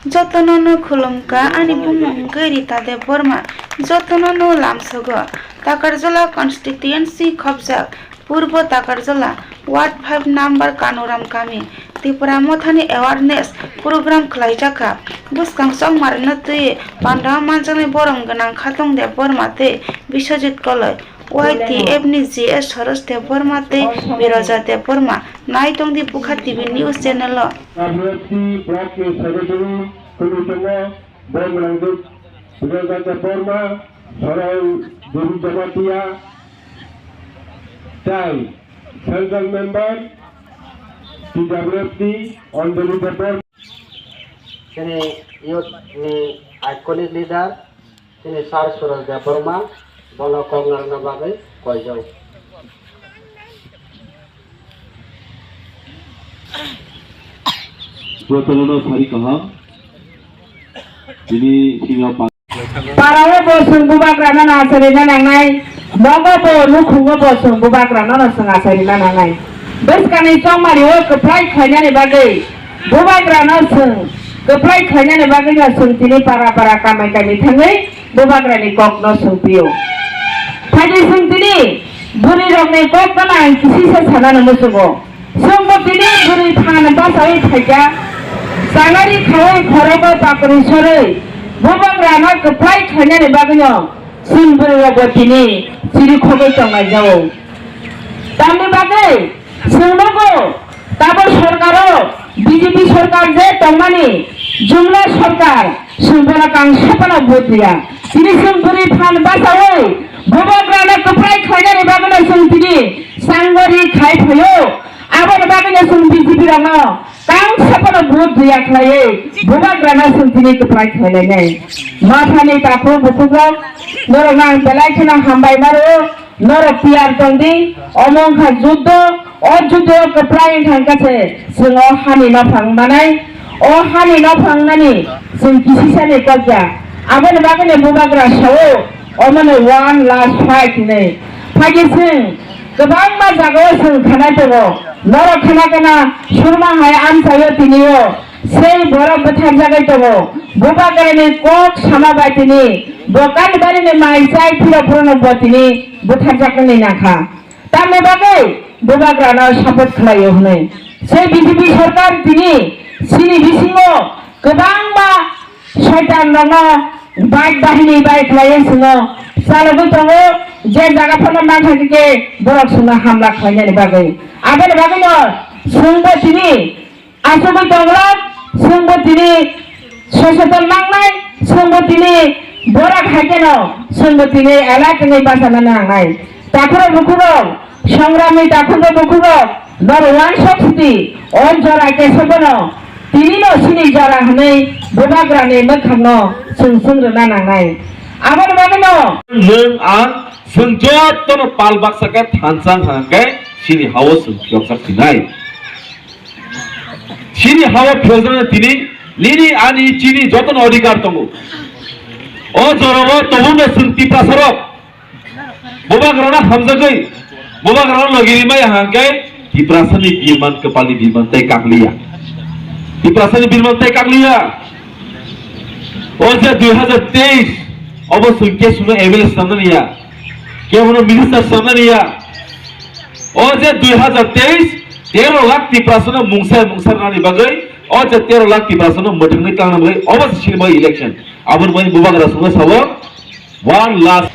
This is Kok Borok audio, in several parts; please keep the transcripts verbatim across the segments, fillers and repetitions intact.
Jotono no khulumkha, ani bumung wngkhe Rita Debbarma. Jotono no lamsogo. Takarjala constituency khobjak Purbo Takarjala Ward five number Kanuram kami Tipra Mothani awareness program khlaijakha. Bwskang chongmarino twi pandao manjaknai borom gwnang Khatong Debbarma tei Biswajit Koloi. Y T F ni G S Soros Debbarma tei Biroja Debbarma. Nai tongdi Bukha T V news channel o. W F T block ni secretary tongwi tongo, bo mwnangdwk Biroja Debbarma, Sorai Devi Jamatia, tai central member T W F T Anjali Debbarma. Chini youth ni iconic leader, chini Sir Suraj Debbarma, bono kok narwkna bagwi koijak. Jotono sari kaham. Bini singha pa- Parao bo chwng bubagrano no achairina nangnai, nogo bo nukhungo bo chwng bubagrano no chwng achairina nangnai. Bwskangni chongmario kwplai khlainani bagwi bubagrano chwng kwplai khlainani bagwino chwng tini para para kamai kamai thangwi bubagrani kokno swngpio. Phaidi chwng tini bwrwirokni kokno ang kisisa sanano muchungo. Chwngbo tini bwrwi phan bachaui phaikha, chanari khaui khorogo pakri sorwi bubagrano kwplai khlainani bagwino chwng bwrwirokbo tini chirikhogwi tonglaijao. Tamni bagwi chwng nugo, tabuk sorkaro, B J P sorkar je tongmani, jumla sorkar, chwng bono kangsa phano vote riya. Tini chwng bwrwi phan bachaui bubagrano kwplai khlainani bagwino chwng tini sangori khai phaio. Aboni bagwino chwng B J P rokno kangsa phano vote riya khlaiwi bubagrano chwng tini kwplai khlainai. Mathani takhuk bukhukrok, norokno ang belai kheno hambai maro. Norok tiyar tongdi, omo wngkha juddo, o juddo kwplai wngkha khe se chwng o hani nophang manai, o hani nophang nani chwng kisisani kok ya. Aboni bagwino bubagra sao, omono one last fight hinwi. Phaikhe chwng kwbangma jagao chwng khanai tongo. Norok khana kana Surma hai amchaio tini o sei borok bwtharjagwi tongo. Bubagrani kok sama bai tini bo Kalibari ni mai chai phiro phorono bo tini bwtharjaknani nangkha. Tamni bagwi bubagrano support khlaio hwnwi. Sei B J P sorkar tini chini bisingo kwbangma soitan rokno bike bahini bai khlaiwi chwngno chalogwi tongo, je jaga phano mankha khe borok chwngno hamla khlainani bagwi. Aboni bagwino chwngbo tini achugwi tonglak, chwngbo tini soseton nangnai, chwngbo tini borak hai kheno chwngbo tini alert wngwi bachana nangnai. Takhurok bukhurok, songramni takhurok bukhurok, norok wansok sidi, o jora kesa bono, tinino chini jora hwnwi bubagrani mwkhangno chwng chwng rwna nangnai. Aboni bagwino nwng ang chwng jotono pal baksa khe thansa hwnkhe chini hao chwng phiyokjak sinai. Chini hao phiyokjaknai tini nini ani chini jotono adhikar tongo. O jorao tobokno chwng Tiprasarok bubagrano hamjagwi, bubagrano logi rimai hwnkhe Tiprasani birman, kwpalni birman tei kakliya. Tiprasani birman tei kakliya. O je dui hazar teis obo chwng kesungno M L A swnamnani ya, kebono minister swnamnani ya. O je dui hazar teis, tero lakh Tiprasano mungsa mungsa rwnani bagwi, o je tero lakh Tiprasano mwthangwi tangna bagwi, obo se sini bagwi election. Aboni bagwi bubagra songno sabo, one lakh.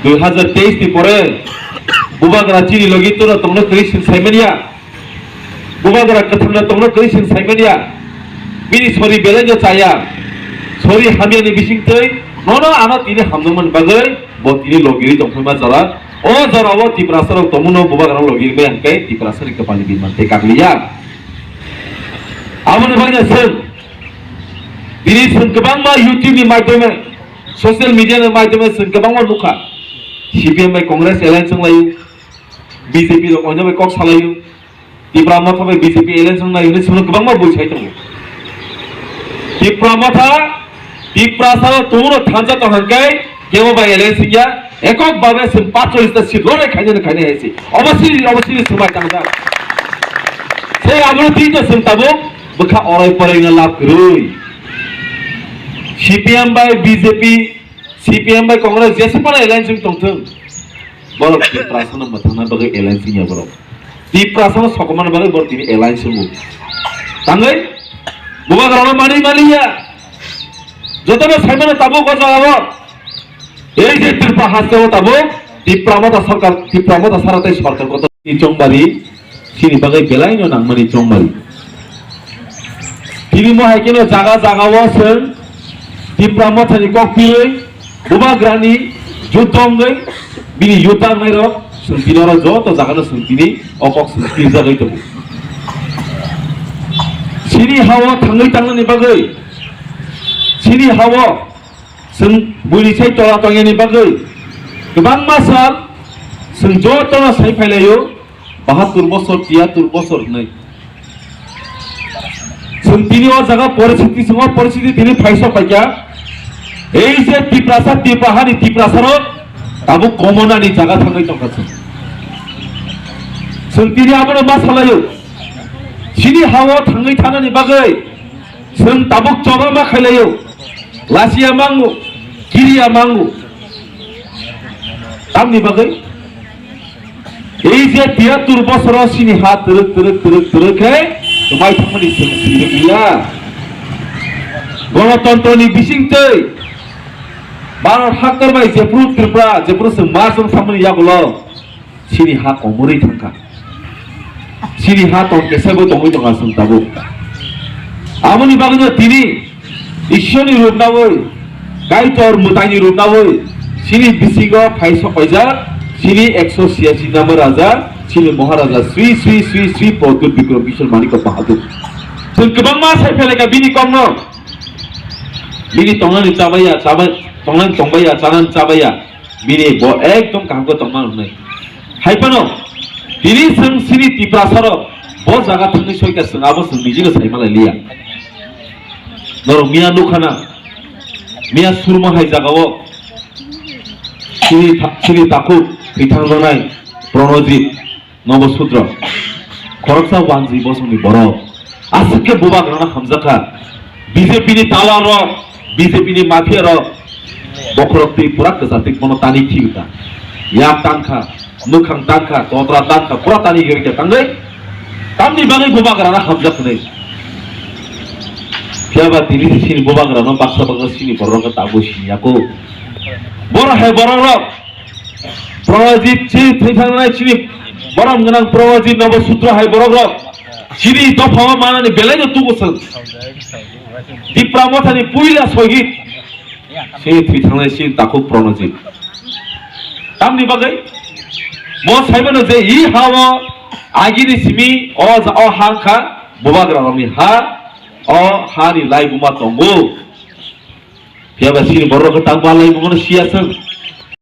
Dui hazar teis ni pore bubagra chini logi tongno tongno kwrwi sini saimanya. Bubagra kwthangno tongno kwrwi sini saimanya. Bini sori belai no chaya. Sori hamyani bisingtwi nono ano tini hamjakmani bagwi bo tini logirwi tongphima jora. O jorao Tiprasarok tongmano bubagrano logirwi hwnkhe Tiprasani kwpalni birman tei kakliya. Aboni bagwi chwng tini chwng kwbangma YouTube ni maidhyome, social media ni maidhyome chwng kwbangma nukha. C P M bai Congress alliance wnglaio, B J P rok oino bai kok salaio. Tipra Motha bai B J P alliance wngnai hwnwi chwngno kwbangma bui sai tongo. Tipra Motha, Tiprasano tongno thansa tong hwnkhe kebo bai alliance wngya, ekok babe chwng patrish ta seat lorry khainani khainai hai se. Obo sini, obo sini swmai tangjak. Sei abono twi to chwng tabuk Kha orai porai no lab kwrwi. C P M bai B J P, C P M bai Congress jesa phano alliance wng tongthwng. Borok Tiprasa no mwthangna bagwi alliance wngya borok. Tiprasa no sokomorna bagwi borok tini alliance wngo. Tangwi bubagrano manwi maliya. Jotono saimano tabuk o jagao. Ei je Tripura hasteo tabuk Tipra Motha sarkar, Tipra Motha sara tei sarkar kotor ni chongbari. Chini bagwi belaino nangmani chongmani. Tini mo hai kheno jaga jagao chwng Tipra Mothani kok pilwi bubagrani juddo wngwi bini yuta wngnairok chwng tini oro joto jagano chwng tini o kok chwng pirjagwi tongo. Chini hao thangwi tangnani bagwi, chini hao chwng buini sai tola tongyani bagwi kwbangma sal chwng jotono sai phailaio. Bahatur bosor, tiyatur bosor hwnwi. Chwng tini o jaga poristiti, chwng o poristiti tini phaisok paikha. Ei je Tiprasa, Tipra hani Tiprasarok tabuk komonani jaga thangwi tongkha chwng. Chwng tini abono ma salaio. Chini hao thangwi thanani bagwi chwng tabuk choba ma khailaio. Lachiya mango, kiriya mango. Tamni bagwi? Ei je tiyatur bosoro chini ha twrwk twrwk twrwk twrwk khe kwmai thangmani chwng sirwk ya. Gonotontroni bisingtwi Bharat haktor bai jephru Tripura, jephru chwng ma chwng thangmani yagulo chini ha komorwi thangkha. Chini ha tong kesaibo tongwi tongkha chwng tabuk. Aboni bagwino tini Ishorni rupnawi, Kaitor mwtaini rupnawi, chini bisingo phai sokpaijak, chini ekso siyasi nama raja, chini Maharaja Sri Sri Sri Sri Pradyut Bikram Kishore Manikya Bahadur. Chwng kwbangma sai phailaka bini kokno, bini tongnani chabaiya, chabai, tongnani tongbaiya, chanani chabaiya, bini bo ekdom kaham khe tongma hwnwi. Hai phano, tini chwng chini Tiprasarok bo jaga thangwi soika chwng abo chwng nijino sai malai liya. Norok miya nukha na, miya surma hai jagao chini tha-, chini takhuk thwithangjaknai Pranojit Nobo Sudra, khoroksa wanji bosongni borok, aswk khe bubagrano hamjakha. B J P ni dalarrok, B J P ni mafiarok, bokhorok twi pura kwchar twi bono tani khibika. Yak tankha, mwkhang tankha, totra tankha, pura tani yorikha tangwi. Tamni bagwi bubagrano hamjak hwnwi. Phiya ba tini se chini bubagrano baksa baksa chini borok tabuk siniya kho. Borok hai borok rok Pranojit chini thwi thangnai chini borom gwnang Pranojit Nobo Sudra hai borok rok chini dophao manani belai no tugu chwng. Tipra Mothani puila sohit chini thwi thangnai chini takhuk Pranojit. Tamni bagwi mo saimano je i hao agini simi o ja-, o ha wngkha bubagra rokni ha, o hani lai buma tongo. Phiya ba chini borok khe tang palai bo mano siya chwng.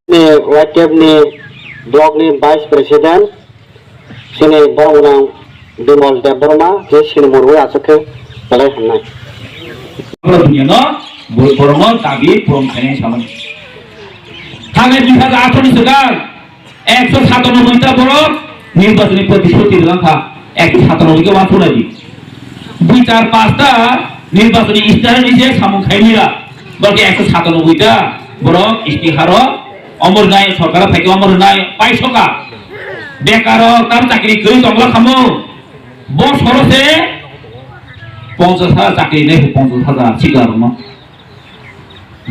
Ni Y T F ni block ni vice president, chini borok nang Bimal Debbarma, je chini murwi aswk khe belai hamnai. Borok dunia no, bo-, borok no dabi puron khainai samani. Thangnai dui hajar atharo ni swkang, ekso satanoboi ta borok nirbachoni protishruti rwlang kha, ekso satanoboi khe uansuk nai di. Dui char pasta nirbachoni istihar ni je samung khai mila, borok ekso satanoboi ta borok istiharo omor nai sorkar thai omor nai pai soka. Bekaro tam chakri kwrwi tongla khamo, bo soro se ponchas hajar chakri nai, ponchas hajar sikla rokno.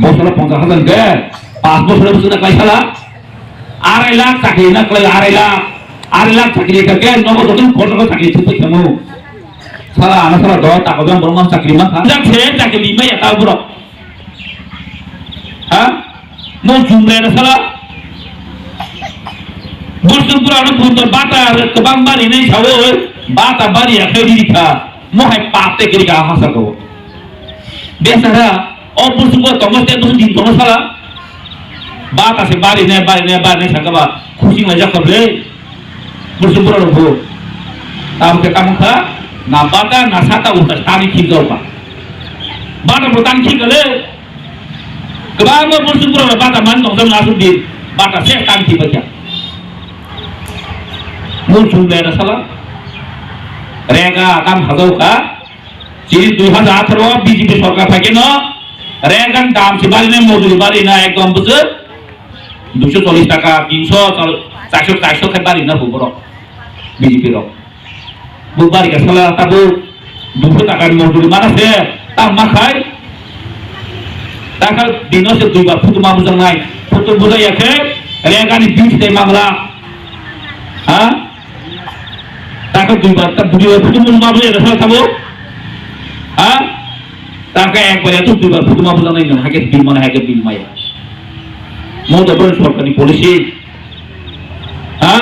Bosoro ponchas hajar hwnkhe, panch bosoro bwswk na khlai sala? Arai lakh chakri na khlai, arai lakh. Arai lakh chakri kha khe, nogo joto kotor khe chakri thupui thango. Sala, ano sala do, tako jang borok no chakri ma kha. Jak se chakri ma ya ta borok. Ha? Mo jumre na sala. Boswk bura no punto bata kwbang bari nai sawo, bata bari ya khe ri kha. Mo hai pap te kiri kha ha sa ko. Besara, o busu ko tongo te busu din tongo sala. Ba ta se bari ne, bari ne, bari ne saka ba, khusing la jakab le. Busu bura ro bu. Tam ke tam kha, na bata, na sata uta tani khik jao ba. Bata bu tani khik le. Kebang busu bura ro bata man tong jam na su din. Bata se tani khik ba kya. Mun sung le na sala. Rega kam hajau kha. Chini dui hajar atharo B J P sorkar phaikhe no rent and dam se bari nai, mojuri bari nai ekdom bwswk duiso chollish taka, tinso, char-, charso, charso khe bari na bo borok B J P rok. Bo bari ka sala ta bo duiso taka ni mojuri mana se ta ma khai. Ta kha dino se dui bar phutu ma bujang nai. Phutu bujai ya khe rent and bill se mamla. Ha? Ta khe dui bar, ta dui bar phutu mun ma bujai da sala ta bo. Ha? Ta khe ekbar ya tu dui bar phutu ma bujang nai, hake bill mana, hake bill maya. Mo da bron sorkar ni policy. Ha?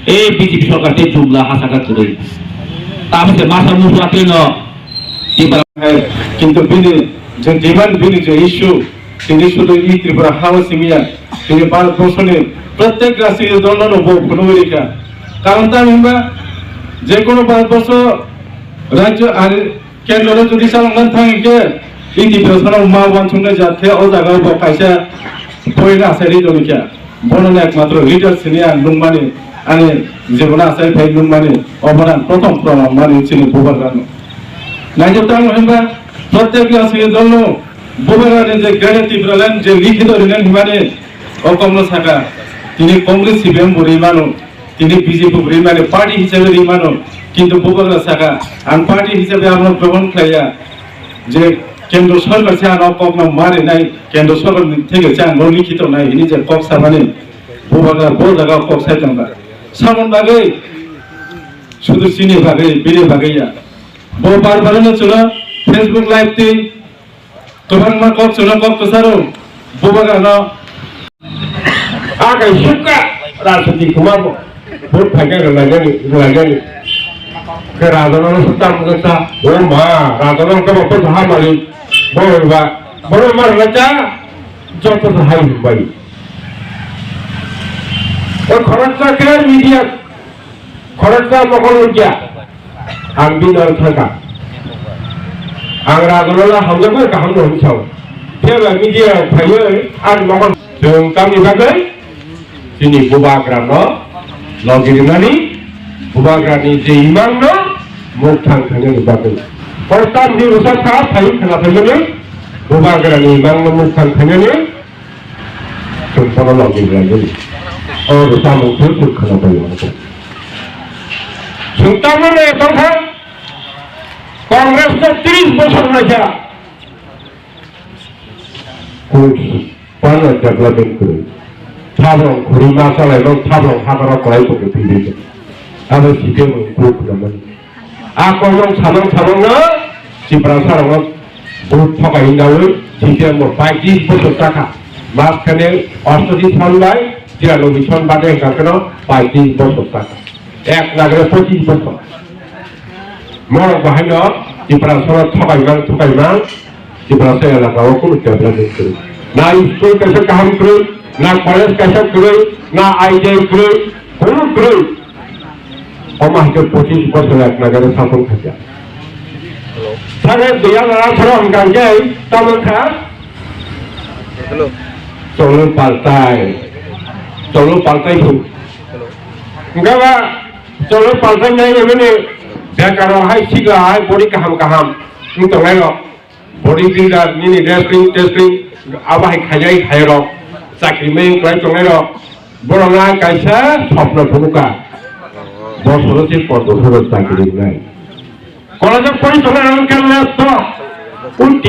E B J P sorkar te jumla hasa ka kwrwi. Ta bo se masa musu atwi no. Hai, kintu bini je demand, bini je issue, tini sudu i Tripura hao simiya, tini Bharat borso ni prottek rajnitik dol no bo phunugwi rikha. Karon ta himba, je kono Bharat borso rajyo ar kendro jodi chalokna thang khe, i Tripura sano ma wansuknai jat khe o jaga bo kaisa point asai ri toni khe. Bono ekmatro leader sini ang nungmani, ani jibon asai phai nungmani, obono ang prothom proman mani chini bubagrano. Naithe tamo hinba, prottek rajnitik dol no bubagrani je Greater Tipraland je likhito rinen himani, o kokno saka, tini Congress C P M bo rimano, tini B J P bo rimani, party hisabe rimano, kintu bubagra saka, ang party hisabe ano grohon khlaiya, je kendro sorkar se ano kokno marinai, kendro sorkar ni theke se ano likhito nai hini je kok samani, bubagra bo jaga kok sai tongba. Samon bagwi, sudu sini bagwi, bini bagwi ya. Bo bar bar no chwla Facebook live ti, kwbangma kok chwla kok kwcharo, bubagra no. Akai sukha, rajniti kumar bo, vote phaikhe rwlainani, rwlainani. Khe rajanalo sukha mungsa, o ma, rajanalo khe bo hamari, bo ba, bo ma rwlacha, joto hai bai. O khoroksa khe media, khoroksa mokol nukya. Ang bini aro thangkha. Ang rajanala hamjakmani kaham no hwn sao. Phiya ba media phaiwi ang mokol chwng tamni bagwi chini bubagrano logi rwnani, bubagrani je imangno mukthang khainani bagwi. O tamni bwsa kha phaiwi khna phaimani bubagrani imangno mukthang khainani. Chwng bono logi rwlainani. O rwchapmung khe chwng khwna bai mano. Chwng tabukno tongkha Congress no tris bosor naikha. Koi pano development kwrwi. Thabrong khuri ma chalaimang, thabrong habarok kwlai tongwi thwibaijakha. Abo C P M ni kuk namani. A kokno samung samungno Tiprasa rokno vote thokai hindawi C P M bo paitis bosor chakha. Majkhane ostosi son bai tiranoboi son bade hwnkha kheno paitis bosor chakha. Ek nagre pochis bosor. Morok bahaino Tiprasa rok thokai mang thokai mang. Tiprasa elaka o kunu development kwrwi. Na school kaisa kaham kwrwi, na college kaisa kwrwi, na I T I kwrwi, kunu kwrwi. Omo hai khe pochis bosor ek nagari sason khaikha. Sare duya nara sara hwnkha khe tamo kha. Hello. Cholo paltai. Cholo paltai thung. Hello. Hwnkha ba cholo paltai nai emani bekaro hai siga hai body kaham kaham. Wng tongnai rok. Body builder, nini wrestling, testing, abo hai khainai khairok, chakri mayung kwlai tongnai rok, borok na kaisa sopno phunukha, bosoro se pondro bosoro chakri wngnai. College o pori tongnai rok wngkha laptop, unti